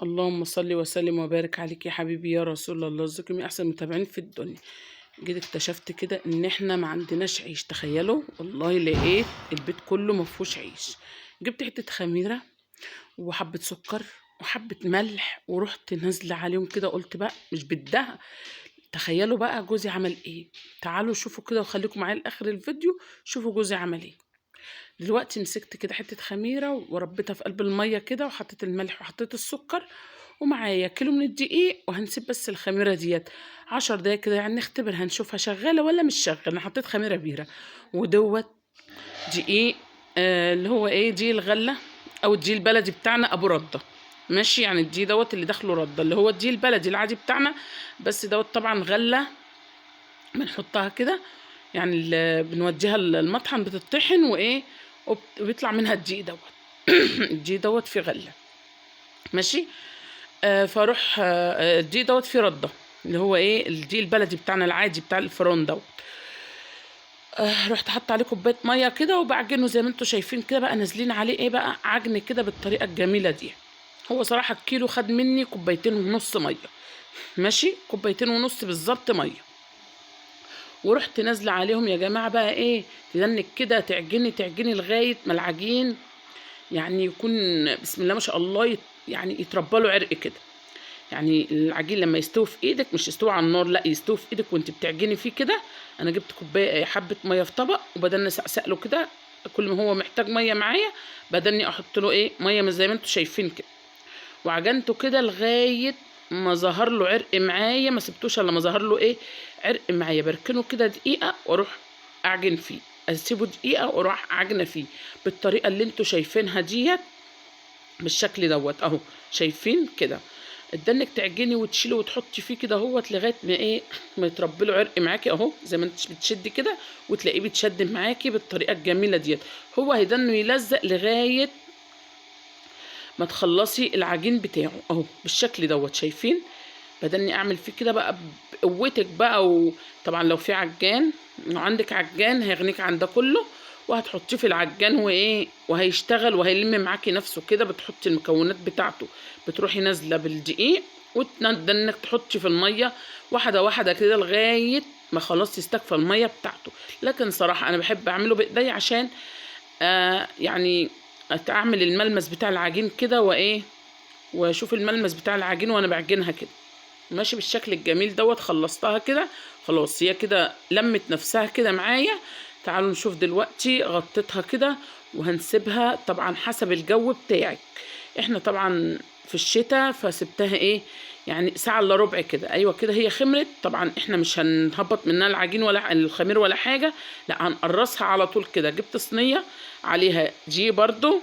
اللهم صل وسلم وبارك عليك يا حبيبي يا رسول الله. ازيكم يا احسن متابعين في الدنيا. جيت اكتشفت كده ان احنا ما عندناش عيش، تخيلوا والله لقيت البيت كله ما فيهوش عيش. جبت حتة خميره وحبه سكر وحبه ملح ورحت نازله عليهم كده، قلت بقى مش بدها. تخيلوا بقى جوزي عمل ايه، تعالوا شوفوا كده وخليكم معايا لاخر الفيديو، شوفوا جوزي عمل ايه. دلوقتي مسكت كده حتة خميره وربيتها في قلب المية كده، وحطيت الملح وحطيت السكر ومعايا كيلو من الدقيق، وهنسيب بس الخميره ديت 10 دقايق كده، يعني نختبر هنشوفها شغالة ولا مش شغالة. انا حطيت خميره بيره ودوت دقيق اللي هو ايه، دي الغلة او الدقيق البلدي بتاعنا ابو رده، ماشي، يعني الدقيق دوت اللي داخله رده اللي هو الدقيق البلدي العادي بتاعنا، بس دوت طبعا غله بنحطها كده، يعني بنوديها المطحن بتطحن وايه وبيطلع منها الدقيق دوت. الدقيق دوت فيه غله، ماشي. فاروح الدقيق دوت فيه رده اللي هو ايه الدقيق البلدي بتاعنا العادي بتاع الفرن دوت. رحت حاطه عليه كوباية مية كده وبعجنه زي ما انتم شايفين كده بقى، نازلين عليه ايه بقى عجن كده بالطريقة الجميلة دي. هو صراحة الكيلو خد مني 2.5 كوباية مية، ماشي، 2.5 كوباية بالظبط مية. ورحت نازله عليهم يا جماعة بقى ايه، تدنك كده تعجني تعجني لغاية ما العجين يعني يكون بسم الله ما شاء الله، يعني يتربى له عرق كده. يعني العجين لما يستوي في ايدك، مش يستوي على النار، لا يستوي في ايدك وانت بتعجني فيه كده. انا جبت كوباية حبه مية في طبق وبدلني اسقسق له كده، كل ما هو محتاج مية معايا بدلني احط له ايه مية، مش زي ما انتم شايفين كده. وعجنته كده لغاية ما ظهر له عرق معايا، ما سبتوش الا ما ظهر له ايه عرق معايا. بركنه كده دقيقة واروح اعجن فيه، اسيبه دقيقة واروح اعجن فيه بالطريقة اللي انتم شايفينها ديت بالشكل دوت اهو، شايفين كده. ادانك تعجني وتشيلي وتحطي فيه كده اهوت لغاية ما ايه ما يتربي له عرق معاكي اهو، زي ما انت بتشدي كده وتلاقيه بيتشد معاكي بالطريقة الجميلة ديت. هو هيدنه يلزق لغاية ما تخلصي العجين بتاعه اهو بالشكل دوت، شايفين. بدلني اعمل فيه كده بقى بقوتك بقى. وطبعا لو في عجان، لو عندك عجان هيغنيك عن ده كله، وهتحطيه في العجان وايه وهيشتغل وهيلم معاكي نفسه كده. بتحطي المكونات بتاعته، بتروحي نازله بالدقيق وتندنك تحطي في المية واحدة واحدة كده لغاية ما خلاص يستكفى المية بتاعته. لكن صراحة انا بحب اعمله بايدي عشان يعني اعمل الملمس بتاع العجين كده وايه، واشوف الملمس بتاع العجين وانا بعجنها كده، ماشي بالشكل الجميل دوت. خلصتها كده خلاص، هي كده لمت نفسها كده معايا. تعالوا نشوف دلوقتي غطيتها كده وهنسيبها طبعا حسب الجو بتاعك. احنا طبعا في الشتاء فسبتها ايه يعني ساعة الا ربع كده، ايوه كده هي خمرت. طبعا احنا مش هنهبط منها العجين ولا الخمير ولا حاجة، لا هنقرصها على طول كده. جبت صينية عليها جي برضو،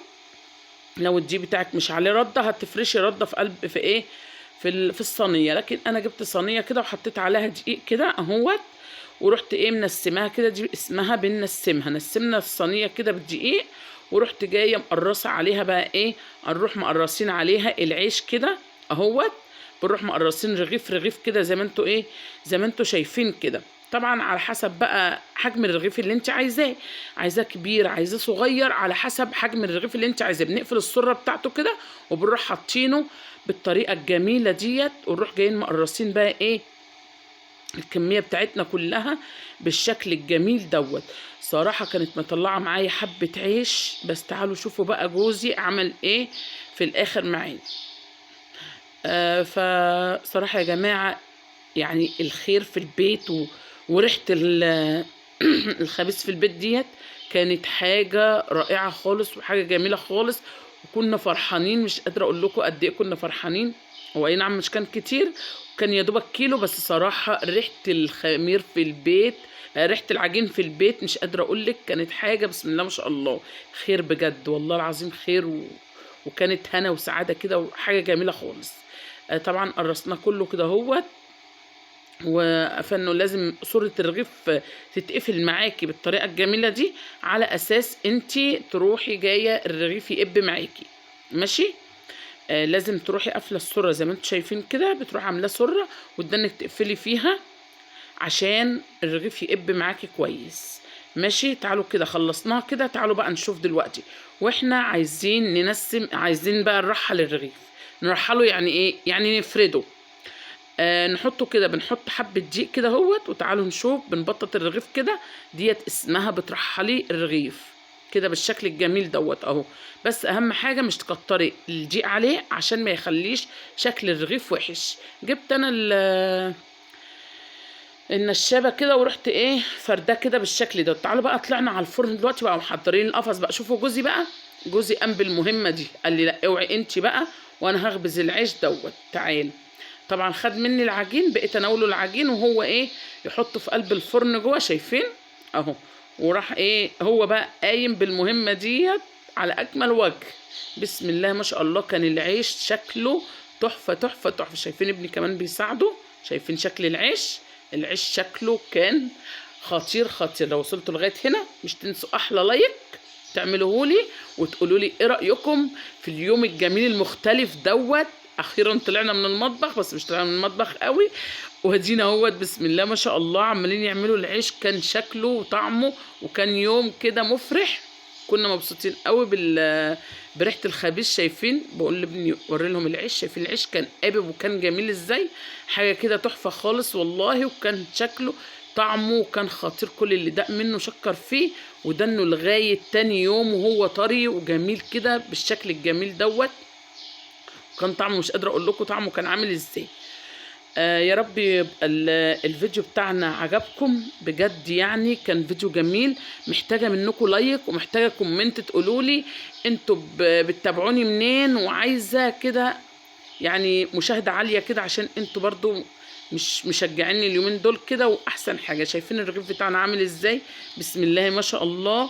لو الجي بتاعك مش عليه ردة هتفرشي ردة في قلب في ايه في الصينية. لكن انا جبت صينية كده وحطيت عليها دقيق كده اهوت، ورحت ايه منسماها كده، دي اسمها بنسمها، نسمنا الصينية كده بالدقيق، ورحت جاية مقرصة عليها بقى ايه، هنروح مقرصين عليها العيش كده اهوت، بنروح مقرصين رغيف رغيف كده زي ما انتوا ايه زي ما انتوا شايفين كده. طبعا على حسب بقى حجم الرغيف اللي انت عايزاه، عايزاه كبير عايزاه صغير، على حسب حجم الرغيف اللي انت عايزاه. بنقفل السرة بتاعته كده وبنروح حاطينه بالطريقة الجميلة ديت، ونروح جايين مقرصين بقى ايه الكمية بتاعتنا كلها بالشكل الجميل دوت. صراحة كانت مطلعه معايا حبه عيش، بس تعالوا شوفوا بقى جوزي عمل ايه في الاخر معايا. فصراحة يا جماعة يعني الخير في البيت وريحه الخبيث في البيت ديت كانت حاجة رائعة خالص وحاجه جميلة خالص، وكنا فرحانين مش قادرة اقول لكم قد ايه كنا فرحانين. هو اي نعم مش كان كتير، كان يا دوبك كيلو، بس صراحة ريحه الخمير في البيت، ريحه العجين في البيت مش قادرة اقول لك، كانت حاجة بسم الله ما شاء الله، خير بجد والله العظيم خير، وكانت هنا وسعادة كده وحاجه جميلة خالص. طبعا قرصناه كله كده اهوت، وقفلنا. لازم صورة الرغيف تتقفل معاكي بالطريقة الجميلة دي على أساس انتي تروحي جاية الرغيف يقب معاكي، ماشي. لازم تروحي قافلة السرة زي ما انتوا شايفين كده، بتروحي عاملاه سرة وتدنك تقفلي فيها عشان الرغيف يقب معاكي كويس، ماشي. تعالوا كده خلصناها كده، تعالوا بقى نشوف دلوقتي واحنا عايزين ننسم، عايزين بقى نرحل الرغيف. نرحله يعني ايه؟ يعني نفرده. نحطه كده، بنحط حبه دقيق كده اهوت. وتعالوا نشوف بنبطط الرغيف كده، ديت اسمها بترحلي الرغيف كده بالشكل الجميل دوت اهو. بس اهم حاجة مش تكتري الدقيق عليه عشان ما يخليش شكل الرغيف وحش. جبت انا النشابه كده ورحت ايه فرداه كده بالشكل ده. تعالوا بقى طلعنا على الفرن دلوقتي بقى، محضرين القفص بقى. شوفوا جوزي بقى، جوزي قام بالمهمه دي، قال لي لا اوعي انت بقى وانا هخبز العيش دوت. تعالوا. طبعا خد مني العجين، بقيت اناوله العجين وهو ايه يحطه في قلب الفرن جوه، شايفين اهو. وراح ايه هو بقى قايم بالمهمه ديت على اكمل وجه. بسم الله ما شاء الله، كان العيش شكله تحفة تحفة تحفة. شايفين ابني كمان بيساعده، شايفين شكل العيش؟ العيش شكله كان خطير خطير. لو وصلتوا لغاية هنا مش تنسوا احلى like تعملوهولي وتقولوا لي ايه رايكم في اليوم الجميل المختلف دوت. اخيرا طلعنا من المطبخ، بس مش طلعنا من المطبخ قوي، وادينا اهوت بسم الله ما شاء الله عمالين يعملوا العيش. كان شكله وطعمه، وكان يوم كده مفرح، كنا مبسوطين قوي بريحه الخبيز. شايفين، بقول لابني وري لهم العيش، شايفين العيش كان قابب وكان جميل ازاي، حاجة كده تحفة خالص والله. وكان شكله طعمه وكان خطير، كل اللي دق منه شكر فيه ودنه لغاية تاني يوم وهو طري وجميل كده بالشكل الجميل دوت. كان طعمه مش قادرة اقول لكم طعمه كان عامل ازاي. يا رب يبقى الفيديو بتاعنا عجبكم بجد، يعني كان فيديو جميل. محتاجه منكم like ومحتاجة comment تقولوا لي انتوا بتتابعوني منين، وعايزه كده يعني مشاهده عالية كده عشان انتوا برضو مش مشجعيني اليومين دول كده. واحسن حاجة شايفين الرغيف بتاعنا عامل ازاي، بسم الله ما شاء الله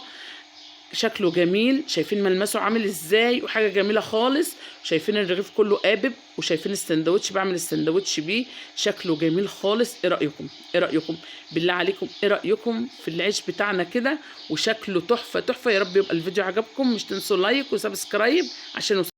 شكله جميل، شايفين ملمسه عامل ازاي، وحاجه جميلة خالص. شايفين الرغيف كله قابب، وشايفين السندوتش بعمل السندوتش بيه شكله جميل خالص. ايه رايكم؟ ايه رايكم بالله عليكم؟ ايه رايكم في العيش بتاعنا كده وشكله تحفة تحفة؟ يا رب يبقى الفيديو عجبكم، مش تنسوا like و subscribe عشان